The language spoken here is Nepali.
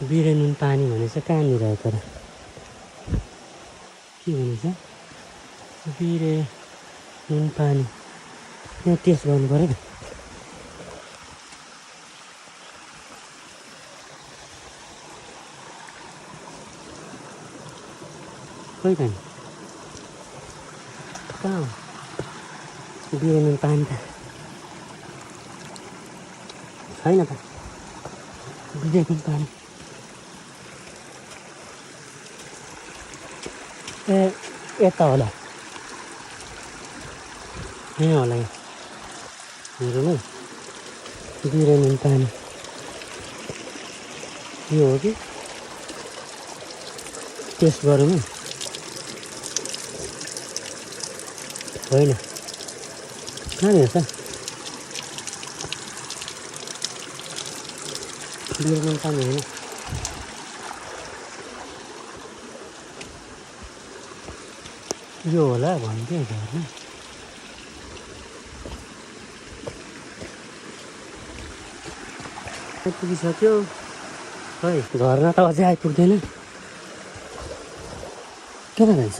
बिरे नुन पानी भनेछ कहाँनिर हो तर के भनेछ बिरे नुन पानी यहाँ टेस्ट गर्नु पऱ्यो नि खोइ त नि कहाँ हो बिरे नुन पानी त छैन त बिरे नुन पानी ए यता होला यहाँ होला यहाँ हेरौँ है बिरे नुन पानी यो हो कि टेस्ट गरौँ है होइन कहाँनिर छ बिरे नुन पानी होइन यो होला भन्थ्यो घरमा पुगिसक्यो खै घरमा त अझै आइपुग्दैन के रहेछ